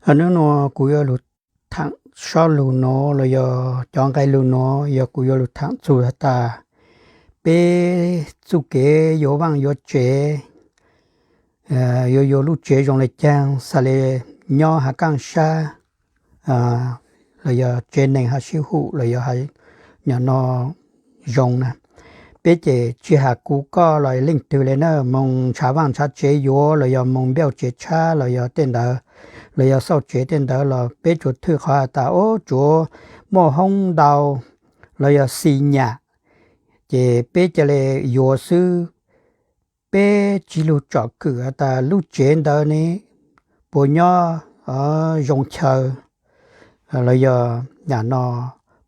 Hnub nuav kuv yuav lug thaam sob lug nuav los yog cov nqe lug nuav yog kuv yuav lug thaam txug has tas peb txuj kev yuav vaaj yuav tsev, yuav yuav lub tsev zoo le caag, xaav le nyob hav kaaj sab los yog tsev neeg hav sib hum los yog nyob no zoo na. Peb ces tsi has kuv koj los leej twg le na, moog ntshav vaaj ntshav tsev yuav los yog moog npauj tsev tshab los yog tej ntawd, los yog xauj tsev tej ntawd los peb tsuas thwj qhov has tas ub tsuav muaj hoob ntau los yog xis nyam, ces peb ca le yuav xwb. Peb tsi lug tsom kwm has tas lub tsev ntawd ne puas nyob zoo chaw los yog nyam no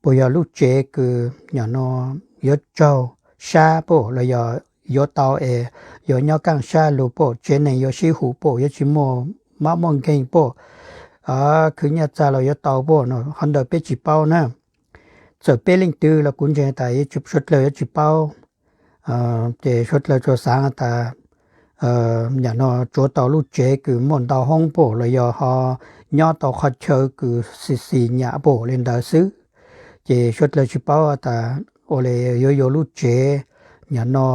puas yog lub tsev kws nyam no yuav tsaug sab pum los yog yuav tau es yuav nyob kaaj sab lug pum, tsev neeg yuav sib hum pum, yuav tsi muaj mab muaj nkeeg pum, khwv nyaj txag los yuav tau pum no, qhov ntawd peb tsi paub na. Txawm peb leej twg los kuv ntseeg tas suav dlawg yuav tsi paub, ces suav dlawg tsuas xaav tas nyam no tsuav tau lub tsev kws muaj ntau hoob pum los yog ho nyob tau qhov chaw kws xis xis nyam pum le ntawd xwb. Ces suav dlawg tsi paub tas ua le yuav yuav lub tsev nyam no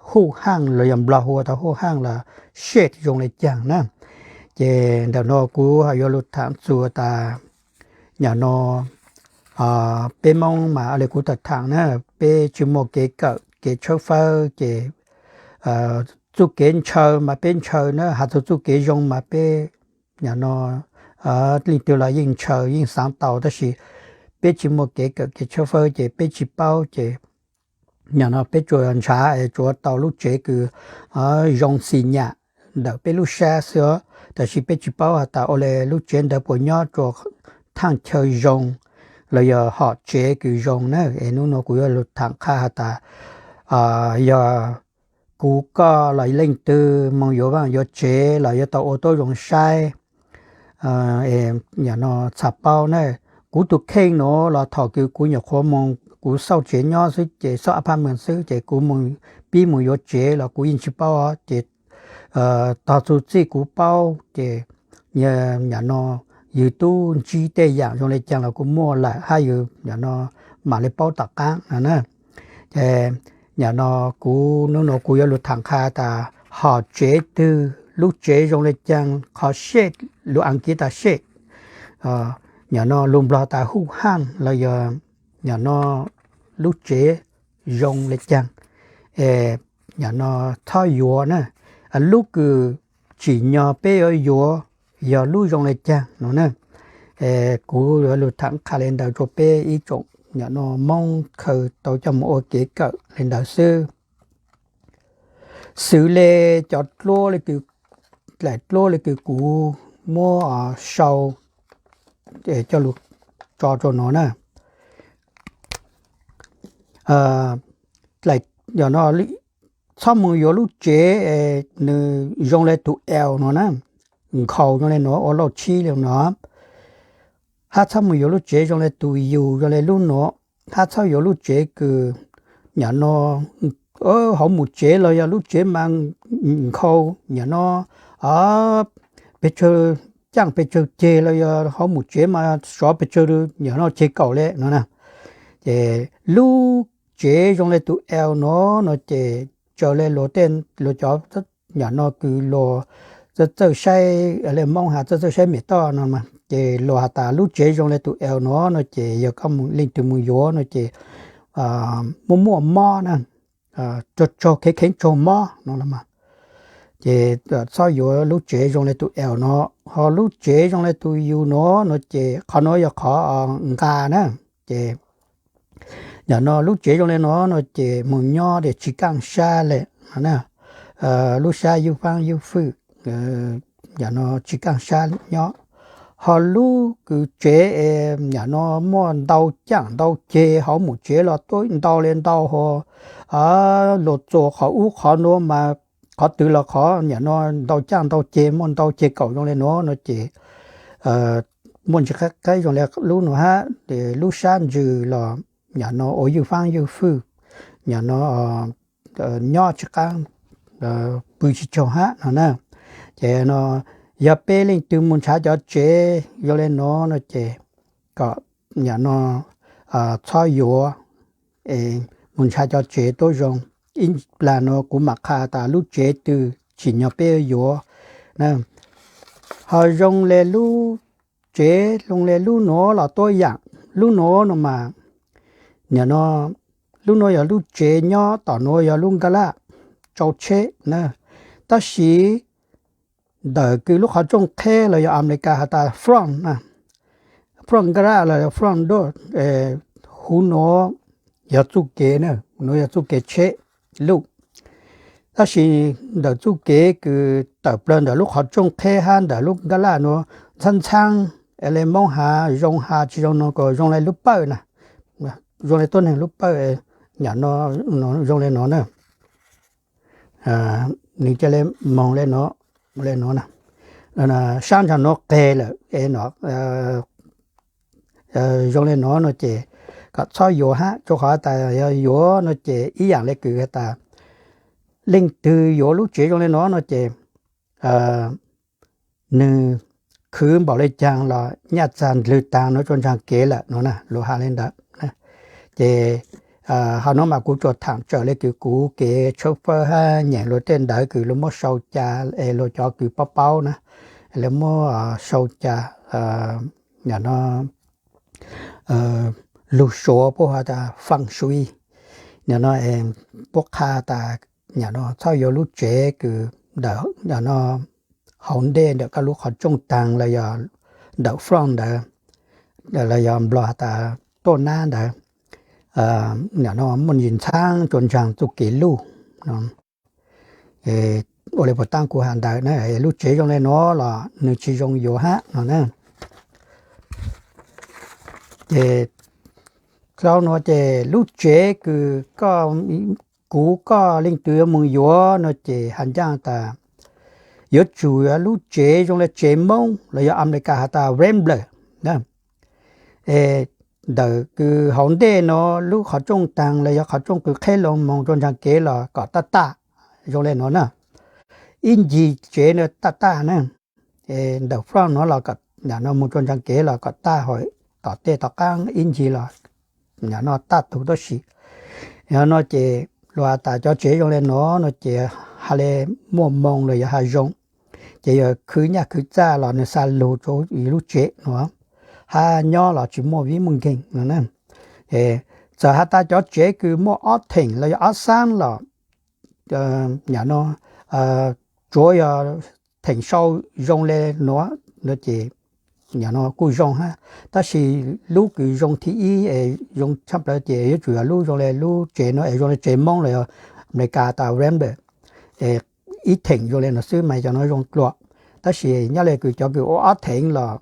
huj haaj los yog nplog hu tas huj haaj los shed zoo le caag na. Ces ntawm no kuv ho yuav lug thaam txug tas nyam no peb Moob mas le kuv tau thaam na, peb tsi muaj kev kawm kev tshawb fawb ces txuj kev ntshaw mas peb ntshaw na, has txug txuj kev zoo mas peb nyam no leej twg los yeej ntshaw yeej xaav tau, tab sis peb tsi muaj kev kawm kev tshawb fawb ces peb tsi paub ces nyam no peb tsuas ntshaw tsuav tau lub tsev kws zoo xis nyam ntawm peb lub sab xwb, tab sis peb tsi paub has tas ua le lub tsev ntawd puas nyob rua thaaj chaw zoo los yog hom tsev kws zoo na. Es nub nua kuv yuav lug thaam qha has tas yog kuv koj los leej twg moog yuav vaaj yuav tsev los yuav tau ua tuab zoo saib nyam no txhaj paub na. Kuv tug kheej nuav los thaum kws kuv nyuam qhuav moog kuv xauj tsev nyob xwb ces xauj apartment xwb ces kuv moog pib moog yuav tsev los kuv yeej tsi paub ces tog txug txij kuv paub ces nyam no yug tub ntsib tej yaam zoo le caag los kuv muaj lawm hab yug nyam no mam le paub tom qaab no na. Ces nyam no kuv nub nua kuv yuav lug thaam qha tas hom tsev twg lub tsev zoo le caag, qhov shed lug Askiv tas shed, nyam no lug Nplog tas huj haaj los yog nyam no lub tsev zoo le caag, es nyam no txhob yuav na. Lub kws tsim nyog peb yuav yuav yog lub zoo le caag no na. Es kuv yuav lug thaam qha le ntawd rua peb ib tsoom nyam no Moob khaws tau coj moog ua kev kawm le ntawd xwb. Xws le cov dluab le kws, dlaim dluab le kws kuv muab sau coj lug tso rua no na. Dlaim, yog no, txhob moog yuav lub tsev nws zoo le tug L no na, nkhaus zoo le nuav ua lauj tshib le no. Hab txhob moog yuav lub tsev zoo le tug U zoo le lub nuav. Hab txhob yuav lub tsev kws nyam no hauv mus tsev los yog lub tsev mas nkhaus nyam no pes tsawg caaj pes tsawg ceg los yog hauv mus tsev mas sov pes tsawg nyam no ceg kaum le no na. Ces lub tsev zoo le tug L no, no ces tsaws le luag tej, luag cov nyam no kws luag txawj txawj saib, le Moob has txawj txawj saib mem toj no, ces luag has tas lub tsev zoo le tug L no, no ces yog koj leej twg mus yuav no ces muaj muaj mob na, tsaug tsaug kheev kheev tsaug mob no. Ces txhob yuav lub tsev zoo le tug L no, ho lub tsev zoo le tug U no, no ces qhov no yog qhov nqa na. Ces nyam no lub tsev zoo le no, no ces moog nyob ces tsis kaaj sab le, lub sab ywj faab ywj fwj, nyam no tsis kaaj sab nyob. Ho lub kws tsev es nyam no muaj ntau caaj ntau ceg, hauv mus tsev los tuaj ntau le ntau, ho luag txua qhov ub qhov nuav mas qhov twg los qhov nyam no ntau caaj ntau ceg, muaj ntau ceg kaum zoo le nuav no ces muaj ntsis qaib zoo le lub nuav hab, lub sab ntsws los nyam no ua ywj faab ywj fwj, nyam no nyob tsis qaab, pw tsis tsaug hab no na. Ces no Yog peb leej twg mus ntshav cov tsev zoo le nuav no ces kom nyam no txhob yuav, mus ntshav cov tsev tuab zoo. Ib plag nuav kuv mam qha tas lub tsev twg tsim nyog peb yuav na. Ho zoo le lub tsev zoo le lub nuav los tuab yaam. Lub nuav no mas, nyam no, lub nuav yog lub tsev nyob, tom nuav yog lub nkaaj laj tsau tsheb na. Tab sis ntawm kws lub qhov rooj qheb los yog Amelikas has tas front, front garage los yog front door, huv nuav yog txuj kev na, nuav yog txuj kev tsheb luj. Tab sis ntawm txuj kev kws tawm plawg ntawm lub qhov rooj qheb hab ntawm lub nkaaj laj nuav ntxhaab ntxhaab, le Moob has zoo has tsi zoo no kuj zoo le lub pawj na, zoo le tuab neeg lub pawj, nyam no, zoo le nuav na. Nws ca le moog le nuav, le nuav na. Saab ntsag nuav qeg lawm, zoo le nuav no ces kom txhob yuav hab, rua qhov tas yog yuav no ces ib yaam le kws has tas leej twg yuav lub tsev zoo le nuav no ces nws khwv npaum le caag los nyaj txag ndlwg taag nuav rua ntsaag kev lawm no na, luag has le ntawd. Ces ho nuav mas kuv tsuas thaam tsawm le kws kuv kev tshawb fawb hab nyeem luag tej ntawv kws luag muab sau ca, es luag cov kws paub paub na, luag muab sau ca, nyam no lug suav puab has tas feng shui, nyam no puab qha tas nyam no txhob yuav lub tsev kws ntawm, nyam no hauv ntej ntawm koj lub qhov rooj taag los yog ntawm front ntawd, los yog Nplog has tas tuaj nab ntawd, nyam no muaj ntsis ntxhaab rua ntsaag txuj kev luj no. Ua le puas taab kuv has ntawd na, lub tsev zoo le nuav los nws tsi zoo yuav hab no na. Ces dlhau nuav ces lub tsev kws koj, kuv koj leej twg yuav moog yuav no ces has ncaaj tas yuav tsum yog lub tsev zoo le tsev Moob los yog Amelikas has tas rambler na. Es ntawm kws hauv ntej nuav lub qhov rooj taag los yog qhov rooj kws qheb loo moog rua ntsaag kev los kom taj taj zoo le nuav na. Ib ncig tsev na taj taj na. Ntawm front nuav los, nyam no moog rua ntsaag kev los kom taj, ho tom tej tom qaab ib ncig los nyam no taj tug tuab si. Yog no ces luag has tas cov tsev zoo le nuav no ces has le muaj moo los yog has zoo, ces yog khwv nyaj khwv txag los nws xa lug rua lub tsev nuav, hab nyob los tsi muaj viv muaj nkeeg no na. Txawm has tas cov tsev kws muaj ob theem los yog ob xaab los, nyam no tsuav yog theem sau zoo le nuav no ces nyam no kuj zoo hab, tab sis lub kws zoo thib ib es zoo tshaj plawg ces yuav tsum yog lub zoo le lub tsev nuav es zoo le tsev Moob los yog Amelikas tas rambler, ib theem zoo le nuav xwb mas cov nuav zoo dlua. Tab sis nyob le kws cov kws ua ob theem los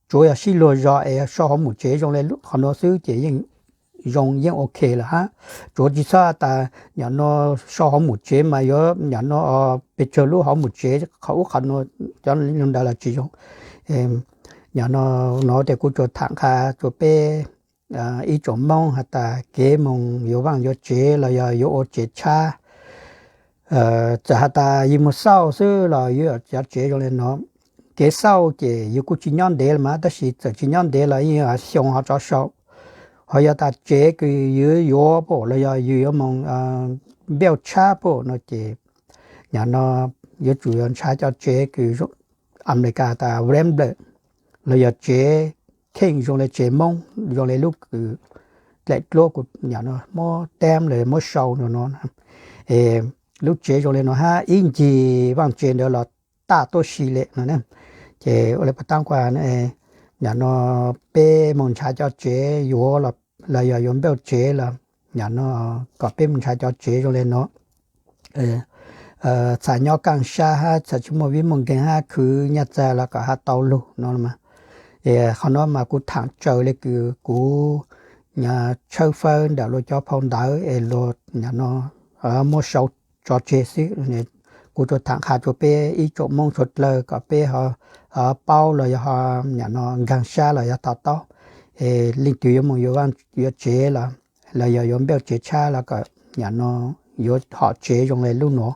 tsuav yog sib luag zog es sau hauv mus tsev zoo le qhov nuav xwb ces yeej zoo yeej ok lawm hab. Tsuav tsi txhob tas nyam no sau hauv mus tsev mas yuav nyam no pes tsawg lub hauv mus tsev qhov ub qhov nuav, cov li ntawd los tsi zoo. Nyam no, no tes kuv tsuas tham qha rua peb ib tsoom Moob has tas kev moog yuav vaaj yuav tsev los yog yuav ua tsev tshab. Txawm has tas yug moog xauj xwb los yuav cov tsev zoo le no. Kev xauj ces yug kuj tsi nyob ntev los mas, tab sis txawm tsi nyob ntev los yeej xyoo ho rov sau. Ho yog tas tsev kws yug yuav pam los yog yug yuav moog npeuj tshab pam no ces nyam no yuav tsum yuav nrhav cov tsev kws Amelikas tas rambler los yog tsev kheej zoo le tsev Moob, zoo le lub kws dlaim dluab kuv nyam no muab taab los muab sau no no. Lub tsev zoo le no hab ib ncig vaaj tsev ntawd los taj tuab si le no. Ces ua le puas taab kuas nyam no peb moog nrhav cov tsev yuav los yog yuav npeuj tsev los nyam no kom peb moog nrhav cov tsev zoo le no. Txhaj nyob kaaj sab hab txhaj tsi muaj viv muaj nkeeg hab khwv nyaj txag los kom hab tau lug no. Es qhov no mas kuv tham tsaws le kws kuv tshawb fawb ntawm luag cov phau ntawv es luag nyam no muab sau tso tseg xwb. Kuv tsuas tham qha rua peb ib tsoom Moob suav dlawg kom peb ho paub los yog ho nyam no nkaag sab los yog to taub. Es leej twg yuav moog yuav vaaj yuav tsev los, los yog yuav npeuj tsev tshab los kom nyam no yuav hom tsev zoo le lub nuav.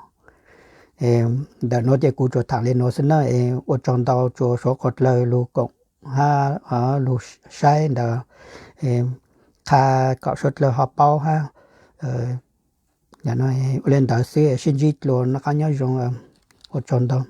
Ntawm nuav ces kuv tsuas thaam le nuav xwb na, ua tsaug ntau rua suav qhov dlawg lug koom hab lug saib ntawd, qha kom suav dlawg ho paub hab. Ua le ntawd xwb, sib ntsib dlua, noj qab nyob zoo, ua tsaug ntau.